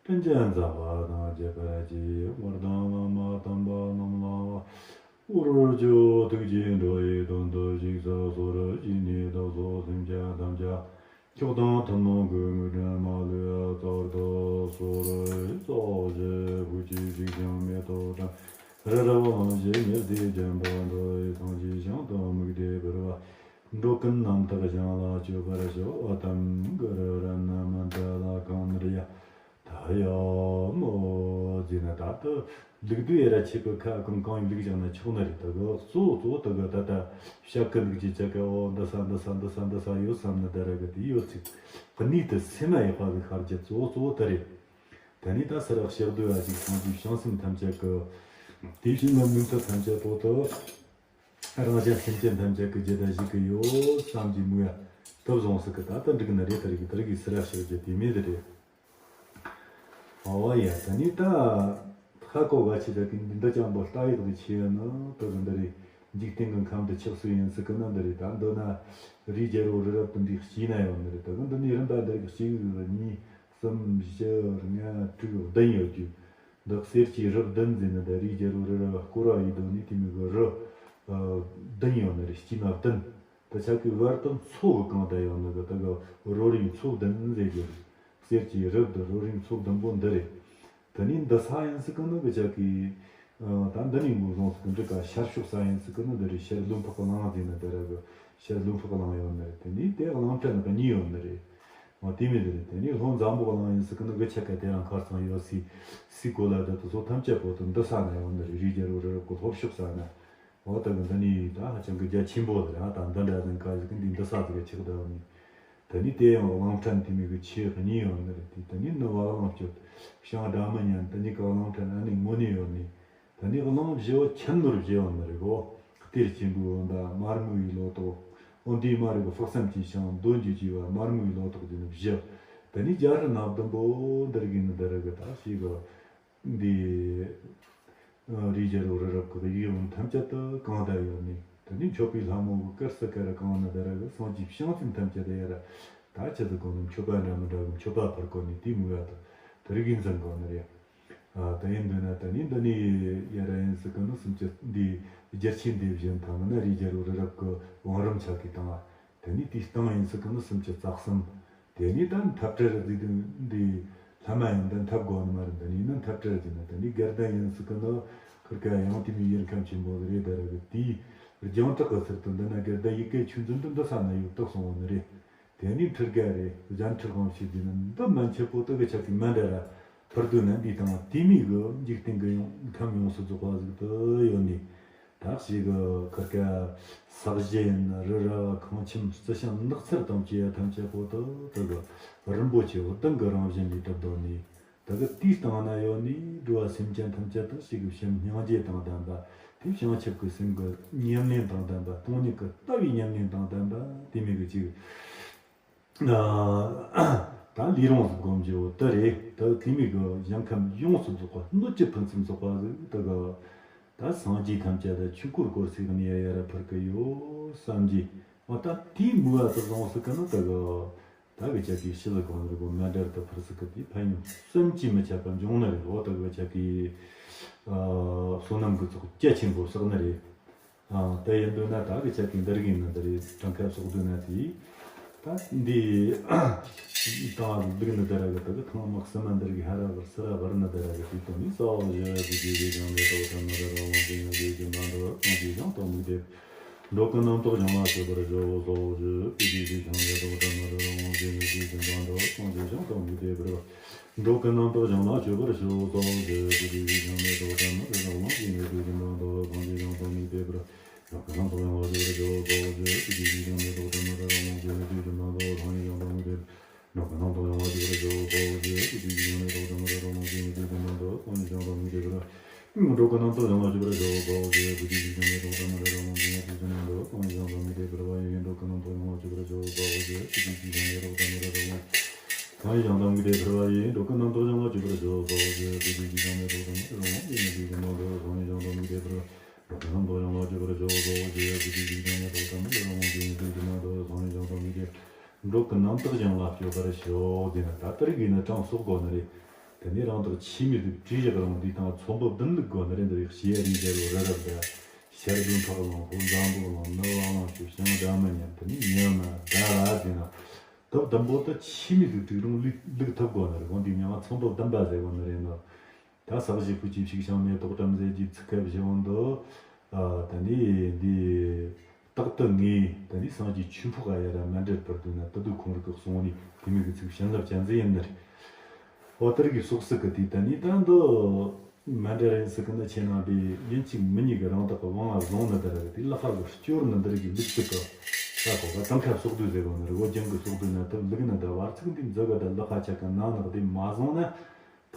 དྲིན་ཅན་མཛད་པ་དང་བཅས་པར་གྱིས། དངོས་དང་བླ་མ་དམ་པ་རྣམས་ལ་དབང་བསྐུར་རྒྱུ། ཐུགས་རྗེས་འགྲོ་བའི་དོན་དུ་ཞིག་གསོ་སོར་བྱས་ནས་བདག་སོགས་སེམས་ཅན་ཐམས་ཅད་མཆོག་དང་ཐུན་མོང་གི་དངོས་གྲུབ་མ་ལུས་རྩ་བར་དུ་གསོལ་རས་སྩལ་ཞུ། བོད་ཀྱི་གཞིས་ཆགས་མེ་ཏོག་བཀྲ་རི་རབ་གླིང་བཞི་ཉི་ཟེར་ལྗང་པ་འདྲ་བའི་སངས་རྒྱས་ཞིང་དུ་དམིགས་ཏེ་འབུལ་བ། འགྲོ་ཀུན་རྣམ་དག་ཞིང་ལ་སྤྱོད་པར་ཤོག་ཨོ་ཏམ་གུ་རུ་རཏྣ་མནྟ་ལ་གང་ནུར་ཡ། ད་ཡ་མོ་ཟེར་ན་ད་ལྟ་ལུགས་སྡུད་ཡ་ར་ཆེ་གི་ཁ་གང་གང་ཡིན་ལུགས་བཞག་ན་ཆོག་ནི་རེད། ད་གི་གཙོ་བོ་གཙོ་བོ་ད་གི་ད་ལྟ་བཤད་གི་ལུགས་ཀྱི་ཆ་གི་ཨོ་འདི་ས་འདི་ས་འདི་ས་འདི་ས་ཡོད་བསམ་ནི་ད་ར་གི་དེ་ཡོད་ཚིག་གནས་དེ་སེམས་ལ་ཡག་པ་གི་ཤར་རྒྱུ་གཙོ་བོ་གཙོ་བོ་ད་རེད། ད་ནི་ད་ས་རག་ཤག་སྡུད་ཡ་ཅིག་སོང་ཅིག་བྱང་སེམས་ཐམས་ཅད་གི་དེ་བཞིན་ལ་མུན་ཐབས་ཐམས་ཅད་པོ་ད། རང་གཞན་སེམས་ཅན་ཐམས་ཅད་ཀྱི་རྒྱུད་ལ་ཞུགས་ཀྱི་ཡོད་བསམ་གྱི་མོས། དུ་བཟུང་སྲིད་གི། ད་ལྟ་འགྲིག་ནི་རེད། དེ་རིགས་དེ་རིགས་སི་ར་ཤར་རྒྱུ་དེ་མེད་དེ་རེད། ཨོ་ཡ། ད་ནི་ད་ཧ་གོ་ག་ཆེ་ད་གི་འདི་འདྲ་ཅང་པོ་ལྟ་ཡག་དེ་ཆེ་ཡོད་ནི་དེ་གི་འདི་རེད། འཇིག་རྟེན་གི་ཁམས་འདི་ཆགས་སུ་ཡིན་སྲིད་གི་ནི་འདི་རེད། ད་འདི་ན་རིའི་རྒྱལ་པོ་རི་རབ་ཏུ་འདི་སྐྱེས་ན་ཡོད་ནི་རེད། དེ་གི་འདི་ནི་རིམ་པ་འདི་རིགས་གཅིག་གཉིས་གསུམ་བཞི་ལྔ་དྲུག་བདུན་ཡོད་རྒྱུ། འདི་གསེར་གྱི་རི་བདུན་ཟེར་ནི་ད་རིའི་རྒྱལ་པོ་རི་རབ་སྐོར་བ་ཡི་དོ་ནི་དེ་མི་གི་རི་བདུན་ཡོད་ནི་རེད། དཀྱིལ་མ་བདུན། དེ་ཆ་གི་བར་དུ་མཚོ་གི་གང་དུ་ཡོད་ནི་གི་དེ་གི་རོ་རིང་མཚོ་བདུན་ཟེར་རྒྱུ་རེད། གསེར་གྱི་རི་བདུན་རོ་རིང་མཚོ་བདུན་པོ་འདི་རེད། དེ་ནི་འདི་ས་ཡིན་སྲིད་གི་ནི་གི་ཆ་གི། ཨ། ད་འདི་ནི་མགོ་བཟུང་སྲིད་གི་འགྲིག་ག་ཤར་ཕྱོགས་ས་ཡིན་སྲིད་གི་ནི་འདི་རེད། ཤར་ལུང་འཕགས་གླིང་ཟེར་ནི་འདི་ར་གི་ཤར་ལུང་འཕགས་གླིང་ཡོད་ནི་རེད། དེ་ནི་དེ་གླིང་ཕྲན་གི་གཉིས་ཡོད་ནི་རེད། འོ་དེ་མི་འདི་རེད། དེ་ནི་ལྷོ་འཛམ་བུ་གླིང་ཡིན་སྲིད་གི་ནི་གི་ཆ་ག་དེ་རང་ཁར་ཚང་ཡོད་སྲིད། སྲིད་གོ་ལ་དེ་དུ་སོ་ཐམས་ཅད་པོ་དུ་འདི་ས་ན་ཡོད་ནི་རེད། རིའི་རྒྱལ་པོ་རི་རབ་གི་ལྷོ་ཕྱོགས་ས་ན། འོ་ད་གི་འདི་ནི་ད་ཧ་ཅང་གི་རྒྱ་ཆེན་པོ་རེད། ཨ། ད་འདི་འདྲ་ཟིན་ག་ཟིག་གི་འདི་འདི་ས་ཟིག་གི་ཆགས་བསྡད་ནི། དེ་ནི་དེ་ཡང་གླིང་ཕྲན་དེ་མི་གི་ཆེ་གཉིས་ཡོད་ནི་རེད། དེ་དེ་ནི་ནུབ་བ་གླིང་སྤྱོད་བྱང་སྒྲ་མི་སྙན། དེ་ནི་གི་གླིང་ཕྲན་ཨ་ནི་ངོ་ནས་ཡོད་ནི། དེ་ནི་གླིང་བཞི་བོ་ཁྱིམ་ནོར་བཞི་ཡོད་ནི་རེད་གོ། གཏེར་ཆེན་པོའི་འོ་ད་མར་མེ་བའི་ལོ་ཏོག་འོ་འདིའི་མ་རིག་པ་དཔག་བསམ་གྱི་ཤིང་འདོན་གྱི་བྱེ་བ་མར་མེ་བའི་ལོ་ཏོག་དེ་ནི་བཞི། དེ་ནི་རྒྱ་ཧྲི་ནག་ཟླུམ་པོ་འདི་རིགས་ཡིན་ནི་འདི་རིགས་གི་ད་ཞིག་གི། འདི། ཨ། རིའི་རྒྱལ་པོ་རི་རབ་ཀྱི་ཡིག་རུང་ཐམས་ཅད་དུ་གང་དུ་ཡོད་ནི། དེ་ནི་མཆོད་པའི་ལྷ་མོ་གི་དཀར་སི་དཀར་གང་ན་དེ་ར་གི་སངས་རྒྱས་བྱང་སེམས་ཐམས་ཅད་དུ་ཡ་ར། ད་ཆི་ཟིག་གོ་ནི་མཆོད་པ་འདྲ་མི་འདྲ་གི་མཆོད་པ་ཕུལ་གོ་ནི་དེ་མོ་ཡ་དུ་དེ་རིགས་ཡིན་ཟིན་གོ་ནི་རེད། ཨ། དེ་ཡིན་དུས་ན་དེ་ནི་འདི་ནི་ཡ་ར་ཡིན་སྲིད་གི་ནི་སུམ་ཅུ་འདི་རྒྱལ་ཆེན་འདི་བཞིན་དང་ན་རིའི་རྒྱལ་པོ་རི་རབ་ཀྱི་བང་རིམ་ཆ་གི་དང་། དེ་ནི་དེའི་སྟེང་ཡིན་སྲིད་གི་ནི་སུམ་ཅུ་རྩ་གསུམ། དེ་ནས་ད་འཐབ་བྲལ་རི་འདི་འདི་ལྷ་མ་ཡིན་ད་འཐབ་དགོས་ནི་མ་རེད། འདི་ནས་ནི་འཐབ་བྲལ་རི་ནི་དེ་ནས་དགེ་ལྡན་ཡིན་ཟིག་གི་ནི་ཁིར་ཀ་ཡང་དེ་མི་ཡུལ་ཁམས་ཆེན་པོ་རེད་ད་ར་གི། དེའི་རྒྱང་གྲགས་གི་ཚུལ་དུ་འདི་ན་དགེ་ལྡན་ཡི་གེ་ཆོས་འཛིན་དུ་འདི་ས་ན་ཡོད་དག་སོང་བ་ནི་རེད། དེ་ནས་ཁྲི་ཀ་རེད། གཞན་ཁྲི་གང་ཞིག་འདི་ནི་འདི་མན་ཆད་པོ་དུ་གི་ཆ་གི་མ་འདྲ་ར་ཕུར་དུ་ན་འདི་དང་དེ་མི་གི་འཇིག་རྟེན་གི་ཡོང་ཁམས་ཡོངས་སུ་རྫོགས་པ་ཟིག་ཏུ་ཡོད་ནི། ད་ཞིག་གི་ཁིར་ཀ་ས་གཞི་ཡིན་རི་ར་བ་ཁང་ཁྱིམ་རྩི་ཤིང་ནགས་ཚལ་དང་བཅས་ཐམས་ཅད་པོ་ཏི་ཏི་གི་རིན་པོ་ཆེ་བུ་ལྡན་གི་རང་བཞིན་ལས་གྲུབ་བསྡད་ནི། ད་གི་དེའི་སྟེང་ན་ཡོད་ནི་འགྲོ་བ་སེམས་ཅན་ཐམས་ཅད་ཏི་ཞིག་གི་བྱམས་སྙིང་རྗེ་དང་ལྡན་པ། དེ་བྱང་ཆུབ་ཀྱི་སེམས་ཀྱི་ཉམས་ལེན་དང་ལྡན་པ། སྟོང་ཉིད་ཀྱི་ལྟ་བའི་ཉམས་ལེན་དང་ལྡན་པ། དེ་མི་གི་ཅིག་ད་ལས་རུང་ཟིག་སྒོམ་རྒྱུ་དེ་རེད། ད་དེ་མི་གི་ཡང་ཁམས་ཡོངས་སུ་རྫོགས་པ་སྣོད་ཀྱི་ཕུན་སུམ་ཚོགས་པ་ཟིག་ད་གི། ད་སངས་རྒྱས་ཐམས་ཅད་ད་ཆོས་འཁོར་བསྐོར་སའི་གནས་ཡ་ཡ་ར་ཕུར་གི་ཡོད་བསམ་གྱི། འོ་ད་དེའི་མུ་བ་དུ་བཟུང་སྲིད་གི་ནི་ད་གི། ད་གི་ཅག་གིས་ཕྱི་ལ་གང་རུ་གོ་མ་འདྲར་དུ་ཕུར་སྲིད་གི། དེ་ཕན་ཡོན་བསམ་གྱིས་མི་ཁྱབ་པ་འབྱུང་ནི་རེད། འོ་ད་གི་ཅག་གིས་བསོད་ནམས་ཀྱི་ཚོགས་རྒྱ་ཆེན་པོ་བསགས་ནི་རེད། ཨ། དེ་ཡིན་དུས་ན་ད་གི་ཆ་གི་འདི་རིགས་ཡིན་ན་འདི་རེད། གྲངས་ཀ་སོགས་དུས་ན་དེ། ད་འདི་དང་འདི་ནི་འདི་ར་གི་ད་གི་ཐང་དམག་སི་མ་འདི་རིགས་ཧ་ར་བར་སི་ར་བར་ནི་འདི་ར་གི་དེ་དོན་ནི་ས་འོག་བཞི་བུ་དེ་རིགས་ཀྱང་མེ་ཏོག་ཐ་མ་ར་ར་ལོང་དེ་ཡང་དེ་གི་མ་འདོད་སོང་དེ་ཀྱང་སྟོང་མི་བདེ། འགྲོ་ཀུན་རྣམ་དག་ཡོངས་ལ་སྤྱོད་པར་ཤོག་ས་འོག་བཞི་བུ་དེ་རིགས་ཀྱང་མེ་ཏོག་ཐ་མ་ར་ར་ལོང་དེ་ཡང་དེ་གི་མ་འདོད་སོང་དེ་ཀྱང་སྟོང་མི་བདེ་བར། འགྲོ་ཀུན་རྣམ་དག་ཡོངས་ལ་སྤྱོད་པར་ཤོག་ས་འོག་བཞི་བུ་དེ་རིགས་ཀྱང་མེ་ཏོག་ཐ་མ་ར་ར་ལོང་དེ་ཡང་དེ་གི་མ་འདོད་སོང་དེ་ཀྱང་སྟོང་མི་བདེ་བར། འགྲོ་ཀུན་རྣམ་དག་ཡོངས་ལ་སྤྱོད་པར་ཤོག་ས་འོག་བཞི་བུ་དེ་རིགས་ཀྱང་མེ་ཏོག་ཐ་མ་ར་ར་ལོང་དེ་ཡང་དེ་གི་མ་འདོད་སོང་དེ་ཀྱང་སྟོང་མི་བདེ་བར། འགྲོ་ཀུན་རྣམ་དག་ཡོངས་ལ་སྤྱོད་པར་ཤོག་ས་འོག་བཞི་བུ་དེ་རིགས་ཀྱང་མེ་ཏོག་ཐ་མ་ར་ར་ལོང་དེ་ཡང་དེ་གི་མ་འདོད་སོང་དེ་ཀྱང་སྟོང་མི་བདེ་བར། འགྲོ་ཀུན་རྣམ་དག་ཡོངས་ལ་སྤྱོད་པར་ཤོག་ས་འོག་བཞི་བུ་དེ་རིགས་ཀྱང་མེ་ཏོག་ཐ་མ་ར་ར་ལོང་དེ་ཡང་དེ་གི་མ་འདོད་སོང་དེ་ཀྱང་སྟོང་མི་བདེ་བར། འགྲོ་ཀུན་རྣམ་དག་ཡོངས་ལ་སྤྱོད་པར་ཤོག་ས་འོག་བཞི་བུ་དེ་རིགས་ཀྱང་མེ་ཏོག་ཐ་མ་ར་ར་ལོང་དེ་ཡང་སྟོང་མི་བདེ་བར། འགྲོ་ཀུན་རྣམ་དག་ཡོངས་ལ་སྤྱོད་པར་ཤོག་ས་འོག་བཞི་བུ་དེ་རིགས་ཀྱང་མེ་ཏོག་ཐ་མ་ར་ར་ལོང་དེ་ཡང་དེ་གི་མ་འདོད་སོང་དེ་ཀྱང་སྟོང་མི་བདེ་བར། འགྲོ་ཀུན་རྣམ་དག་ཡོངས་ལ་སྤྱོད་པར་ཤོག་ས་འོག་བཞི་བུ་དེ་རིགས་ཀྱང་མེ་ཏོག་ཐ་མ་ར་ར་ལོང་དེ་ཡང་དེ་གི་མ་འདོད་སོང་དེ་ཀྱང་སྟོང་མི་བདེ་བར། འགྲོ་ཀུན་རྣམ་དག་ཡོངས་ལ་སྤྱོད་པར་ཤོག་དེ་ན་ད་ལྟར་གྱི་ནི་གྲངས་གསོག་དགོས་ནི་རེད། དེ་ནས་རང་དག་ཆོས་མི་ལུགས་བྲིས་བཞག་རང་འདི་དང་ཚོམ་བུ་བདུན་ལུགས་དགོས་ནི་རེད། འདི་ཡག་ཤེས་རིག་རྒྱལ་པོ་རི་རབ་འདི་ཤར་ལུང་འཕགས་གླིང་ཧོར་འཛམ་བུ་གླིང་ནུབ་བ་གླིང་ཆུ་བྱང་སྒྲ་མི་སྙན་དེ་ནས་ཉི་མ་ཟླ་བ་དེ་ན་དུ་བདུན་པོ་དུ་ཆོས་མི་ལུགས་བྲིས་རུང་ལུགས་ལུགས་ཐུབ་དགོས་ནི་རེད། འོན་ཏེ་མྱང་ཚོམ་བུ་བདུན་པ་ཟེར་དགོས་ནི་རེད་ནོ། ད་ས་གཞི་ཕུག་གི་ཕྱུགས་ཤིང་མེ་ཏོག་བཀྲམ་ཟེར་གྱི་ཚིག་ཁ་བཞི་བོ་འདི། ཨ། ད་ནི་འདི་རྟག་ཏུ་ངས་ད་ནི་སངས་རྒྱས་ཆོས་འཕགས་ཡ་ར་མ་འདྲེར་ཕུར་དུ་ན་ད་དུ་ཁོང་རིག་གི་གསུང་ནི་དེ་མོ་གི་ཚིག་བྱིན་རླབས་ཅན་ཟིག་ཡིན་ནི་རེད། འོ་དེ་རིགས་གི་སོགས་སུ་གི་དེ་ད་ནི་ད་འདི་མ་འདྲེར་ཡིན་སྲིད་གི་ནི་ཁྱེད་རྣམ་པས་ཡིན་གཅིག་མིན་གཉིས་གི་རང་དག་གི་དབང་ལ་བཟུང་ནི་དེ་ར་གི་དེ་ལག་པ་གི་སྐྱོར་ནི་འདི་རིགས་གི་ལུགས་ཚིག་གི་ས་གོ་ག་དང་ཁ་སོགས་དུས་ཟེར་གོ་ནི་རེད། འོ་རྒྱང་གི་སོགས་དུས་ན་ད་ལུགས་ནི་ད་བར་ཚིག་འདི་མཛད་གི་ད་ལག་པ་ཆ་གི་ན་ནག་དེ་མ་བཟུང་ན།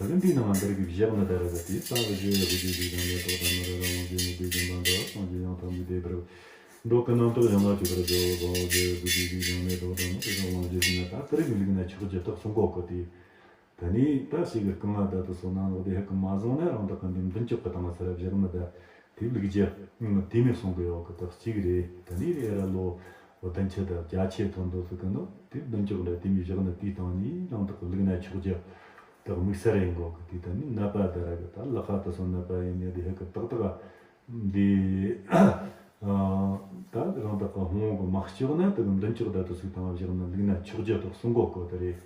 ད་གིན་དེའི་ནང་འདིར་གི་བཞག་ནི་ད་ར་གི་དེ་ས་གི་བཞི་ཡ་གི་བརྗོད་དུས་དང་མེ་ཏོག་དང་མ་ར་ར་ལོང་དེ་ནི་དེ་གི་མ་འདྲ་སངས་རྒྱས་ཡང་དག་མི་བདེ་བར། འགྲོ་ཀུན་རྣམ་དག་སྦྱང་བ་ཅི་ལྟར་བྱའོ། བཟང་བོ་རྒྱལ་བའི་བུ་དེ་དེའི་སྦྱང་ནས་བདག་དང་ནི་དེ་དག་བླང་བྱའི་ཞིང་ན། ད་དེ་རིགས་ཀྱི་ལུགས་ན་ཆོག་རྒྱུ་དག་གསུང་གོ་གི་དེ། ད་ནི་ད་ཞིག་གི་རྐང་བ་ད་དུ་སོང་ན་ནོག་དེ་ཧ་གི་མ་བཟང་ན་རང་དག་གི་འདི་མདུན་ཅོག་གི་སྟེང་ལ་ས་ར་བཞག་ནི་ད་དེ་ལུགས་རྒྱུ་དེ་མི་གསུང་གི་ཡོད་གི། ད་གཅིག་རེད། ད་ནི་རེ་ར་ལོ་བདུན་ཅུ་ད་བརྒྱད་ཅུ་ཐོན་འདུག་ཟེར་གི་ནོ་དེ་མདུན་ཅོག་ལ་དེ་མི་བཞག་ནི་དེའི་སྟེང་ནི་རང་དག་གི་ལུགས་ན་ཆོག་རྒྱུ་དག་དམིགས་བསལ་ཡིན་གོ་གི། དེ་ད་ནི་ནད་པ་ད་ར་གི་ད་ལག་ཁ་ད་སོང་ནད་པ་ཡིན་ནི་དེ་ཧ་གི་ཏག་ཏག་འདི་ད་རང་དག་གི་ཧོང་གི་མ་ལྕོགས་ན་དེ་གི་མདུན་ཅོག་ད་དུ་ཟུག་དང་བཞག་ན་ལུགས་ན་ཆོག་རྒྱུ་དག་གསུང་གོ་གི་དེ་རེད།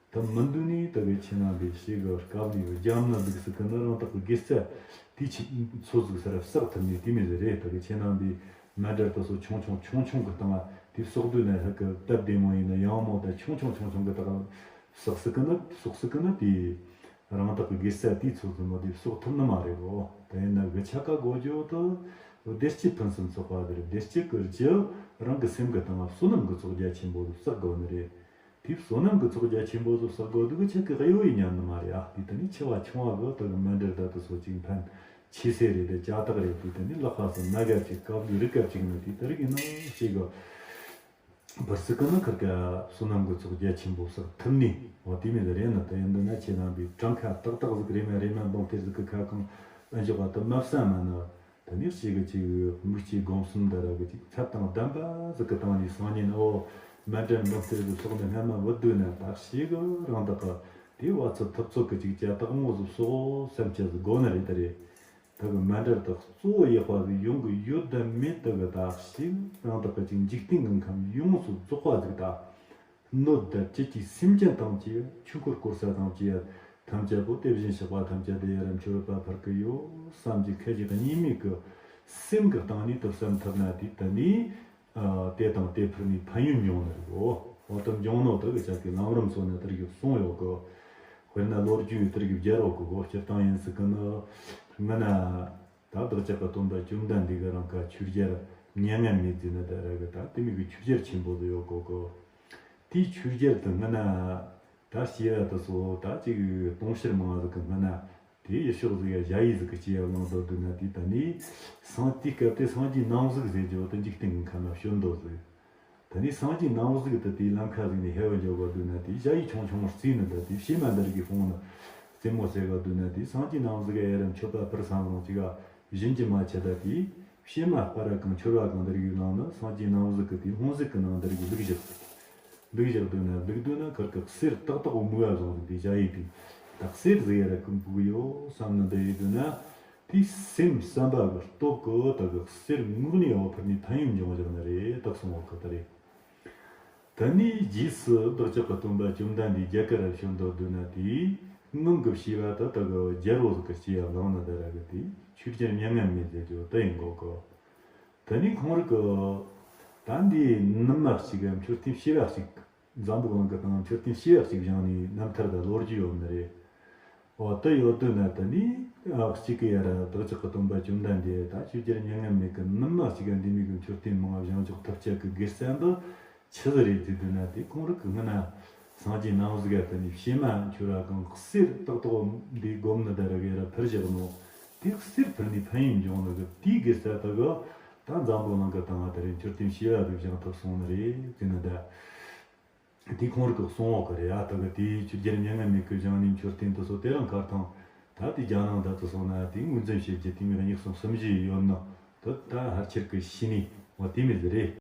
ད་མི་འདུག་ནི་དེ་གི་ཁྱེད་རྣམ་པས་ཞེ་གི་དཀའ་ལས་རྒྱབ་ན་འདུག་ཟེར་གི་ནི་རང་དག་གི་དགེ་རྩ་དེ་ཆི་ཚོ་ཟིག་ས་ར་བསགས་ཐུབ་ནི་དེ་མི་ཟེར་རེད། དེ་གི་ཁྱེད་རྣམ་པས་མཎྜལ་དེ་ཚོ་ཆུང་ཆུང་ཆུང་ཆུང་གི་སྟེང་ལ་དེ་བསགས་དུས་ན་ཧ་གི་སྟབས་བདེ་མོ་ཡིན་ན་ཡང་མོ་ད་ཆུང་ཆུང་ཆུང་ཆུང་གི་སྟེང་ལ་བསགས་ཟེར་གི་ནི་བསགས་ཟེར་གི་ནི་དེ་རང་དག་གི་དགེ་རྩ་དེ་ཚོ་ཚོ་མོ་དེ་བསགས་ཐུབ་ནི་མ་རེད་གོ། དེ་ཡིན་ན་གི་ཆ་ག་གོ་རྒྱུ་དེ་བདེ་སྐྱིད་ཕུན་སུམ་ཚོགས་པ་དེར་བདེ་སྐྱིད་གི་རྒྱུ་རང་གི་སེམས་གི་སྟེང་ལ་བསོད་ནམས་གི་ཚོགས་རྒྱ་ཆེན་པོ་བསགས་དགོས་ནི་རེད། དེ་བསོད་ནམས་ཀྱི་ཚོགས་རྒྱ་ཆེན་པོ་ཚོ་བསགས་དགོས་འདུག་གི་ཆེད་ཀྱི་གཡོ་ཡི་ཉམས་ནི་མ་རེད་ཨ། དེ་ད་ནི་ཆེ་བ་ཆུང་བ་གི་དག་གི་མཎྜལ་ད་དུ་སོ་གཅིག་ཕན་ཆེ་སེ་རེད། དེ་ལྕགས་ཐག་རེད། དེ་ད་ནི་ལག་ཁ་སོ་ན་ག་ཅིག་སྐབས་འདི་རིག་སྐབས་ཅིག་ནི་དེ་ད་རིག་ཡིན་ནོ་ཞེས་གི་བར་སྲིད་ཀྱི་ནི་ཁིར་ཀ་བསོད་ནམས་ཀྱི་ཚོགས་རྒྱ་ཆེན་པོ་བསགས་ཐུབ་ནི་འོ་དེ་མེད་རེད་ན། ད་ཡིན་འདི་ན་ཁྱེད་རྣམ་པའི་གྲངས་ཁ་ཏག་ཏག་ཟིག་རེ་མ་རེ་མ་འབངས་གཏེར་ཟིག་གི་ཁ་གང་ཨ་འཇོག་པ་དུ་མ་བསམ་མ་ནི། ད་ནི་གཅིག་གི་གཅིག་གི་མིག་གཅིག་སྒོམ་གསུམ་ད་ར་གི་གཅིག་ཚད་དང་ལྡན་པ་ཟིག་གི་སྟེང་ནས་སང་ཉིན་འོ་མཎྜལ་འབུམ་གཏེར་གི་ཚོགས་འདི་སྔ་མ་བུད་དུས་ན་ད་གཅིག་གི་རང་དག་གི་དེ་བ་ཚོ་ཐུབ་ཚོད་གི་གཅིག་ཅ་དག་མོ་ཟིག་སོགས་སེམས་ཅན་ཟིག་དགོ་ནི་རེད། ད་རེད། ད་གི་མཎྜལ་དག་གཙོ་བོ་ཡག་པ་ཟིག་ཡོང་གི་ཡོད་ད་མེད་ད་གི་ད་གཅིག་རང་དག་གི་གཅིག་འཇིག་རྟེན་གི་ཁམས་ཡོངས་སུ་རྫོགས་པ་ཟིག་ད། སྣོད་དང་བཅུད་ཀྱི་སེམས་ཅན་ཐམས་ཅད་ཆོས་འཁོར་བསྐོར་ས་ཐམས་ཅད་ཐམས་ཅད་པོ་དེ་བཞིན་གཤེགས་པ་ཐམས་ཅད་དེ་ཡ་ར་མཆོད་པ་ཕུལ་གི་ཡོད་བསམ་གྱི་ཁ་ཞིག་གཉིས་མེད་ཀྱི་སེམས་ཀྱི་སྟེང་ནས་དུ་བསམ་ཐུབ་ན་དེ་ད་ནི་དེ་དང་དེ་ཕུལ་ནས་ཕན་ཡོན་འབྱུང་ནི་རེད་གོ། འོ་དུ་འབྱུང་ནོ་དུ་གི་ཅག་གི་ལམ་རིམ་སོགས་ནི་དེར་གི་གསུངས་ཡོད་གོ། དཔེར་ན་ལོ་རྒྱུས་དེར་གི་སྦྱར་ཡོད་གོ་གོ། སྤྱིར་བཏང་ཡིན་ཟིག་གི་ནི་སྔ་ན། ད་བདག་ཅག་གི་སྟོན་པ་བཅོམ་ལྡན་འདས་ཀྱི་རང་ཁ་ཆོས་རྒྱལ་མྱ་ངན་མེད་ཟེར་ན་ད་ར་གི་ད་དེ་མི་གི་ཆོས་རྒྱལ་ཆེན་པོ་ཟིག་ཡོད་གོ་གོ། དེའི་ཆོས་རྒྱལ་དུ་སྔ་ན་ད་སྐྱེ་བ་དུ་སོ་ད་ཅིག་དུང་ཕྱུར་མང་ཟིག་གི་སྔ་ན་དེ་ཡུལ་ཕྱོགས་ཟིག་ཡ་ཞ་ཡི་ཟིག་གི་སྐྱེ་བ་བླངས་དོ་དུས་ན་དེ་ད་ནི་སངས་དེའི་སྐབས་དེ་སངས་རྒྱས་རྣམ་གཟིགས་ཟེར་རྒྱུ་དེ་འཇིག་རྟེན་གི་ཁམས་ན་བྱོན་དོ་ཟིག་ད་ནི་སངས་རྒྱས་རྣམ་གཟིགས་དུ་དེའི་ལམ་ཁ་ཟིག་ནས་ཧེ་བ་འཇོག་ག་དུས་ན་དེ་ཞ་ཡི་ཆུང་ཆུང་བརྩིས་ནི་ད་དེ་བྱེ་མ་འདི་རིགས་ཀྱི་ཕུང་ནི་རྩེ་མོ་ཟེར་ག་དུས་ན་དེ་སངས་རྒྱས་རྣམ་གཟིགས་ཡ་ར་མཆོད་པ་ཕུལ་བསམ་རུང་ཅིག་ག་བཞིན་གྱི་མ་ཆད་ད་དེ་བྱེ་མ་སྤར་ར་གང་ཆོར་བ་གང་འདི་རིགས་ནང་ན་སངས་རྒྱས་རྣམ་གཟིགས་ཀྱི་དེ་ལྷུང་བཟེད་ཀྱི་ནང་འདི་རིགས་ལུགས་བཞག་ལུགས་བཞག་དུས་ན་ལུགས་དུས་ན་ཁིར་ཀི་གསེར་ཏག་ཏག་འོ་མུ་བ་བཟང་ཟིག་དེ་ཞ་ཡི་དེ་ད་གསེར་ཟིག་ཡ་ར་ཀུན་ཕུག་ཡོད་བསམ་ནི་འདི་ཡི་དུས་ན། དེའི་སེམས་བསམ་པ་གི་སྟོབས་ཀྱིས་ད་གི་གསེར་དངོས་གནས་འོ་ཕུལ་ནས་ཕན་ཡོན་འབྱུང་བཞག་ནི་རེད་དག་གསུང་བ་ཁོ་ད་རེད། ད་ནི་རྗེས་སུ་བདག་ཅག་གི་སྟོན་པ་བཅོམ་ལྡན་འདས་རྒྱ་གར་ར་བྱོན་དོ་དུས་ན་དེའི་སྔོན་གྱི་བྱས་པ་ད་ད་གི་རྒྱལ་པོ་ཟིག་གི་སྐྱེ་བ་བླངས་ནི་ད་ར་གི་དེ་ཆོས་རྒྱལ་མྱ་ངན་མེད་ཟེར་རྒྱུ་དེ་ཡིན་གོ་གི། ད་ནི་ཁོང་རིགས་ཀྱི་ད་འདིའི་ནུ་མ་གཅིག་གམ་མཆོད་རྟེན་བྱས་པ་གཅིག་འཛམ་བུ་གླིང་གི་སྟེང་མཆོད་རྟེན་བྱས་པ་གཅིག་བཞེངས་ནས་རྣམ་ཐར་དང་ལོ་རྒྱུས་ཡོད་ནི་རེད། འོ་དེ་ཡོད་དུས་ན་དེ་ནི་ཨ་གཅིག་གི་ཡ་ར་བདག་ཅག་གི་སྟོན་པ་བཅོམ་ལྡན་འདས་ད་ཆོས་རྒྱལ་མྱ་ངན་མེད་ཀྱི་ནུ་མ་གཅིག་ག་འདི་མི་གི་མཆོད་རྟེན་མང་བ་བཞེངས་འཇོག་ཐུབ་ཅག་གི་དགེ་རྩ་འདི་ཆི་ཟིག་རེད་ཟེར་དུས་ན་དེ་ཁོང་རིགས་ཀྱི་སྔ་ན་སངས་རྒྱས་རྣམ་གཟིགས་ག་དེ་ནི་བྱེ་མ་འཆོར་བ་གང་གསེར་ཏག་ཏག་འདི་སྒོམ་ནི་ད་ར་གི་ཡ་ར་ཕུལ་བཞག་ནོ། དེ་གསེར་ཕུལ་ནས་ཕན་ཡོན་འབྱུང་ནི་གི་དེའི་དགེ་རྩ་དེ་གི་ད་འཛམ་བུ་གླིང་གི་སྟེང་ང་དེ་རིང་མཆོད་རྟེན་བྱས་པ་དེ་བཞེངས་ཐུབ་སོང་ནི་རེད་ཟེར་ནི་ད། དེ་ཁོང་རིགས་ཀྱི་གསུང་འོག་གི་རེད་ཨ། ད་གི་དེའི་ཆོས་རྒྱལ་མྱ་ངན་མེད་ཀྱི་བཞེངས་ནས་མཆོད་རྟེན་དེ་ཚོ་དེ་རིང་ཁར་ཐང་ད་དེ་རྒྱ་ནང་ད་དུ་སོང་ན་དེ་ངོས་འཛིན་བྱེད་རྒྱུ་དེ་མིན་གཉིས་གསུམ་གསུམ་བཞི་ཡོད་ནོ། ད་ད་ཕལ་ཆེར་གི་ཤི་ནི་འོ་དེ་མི་ཟེར་རེད།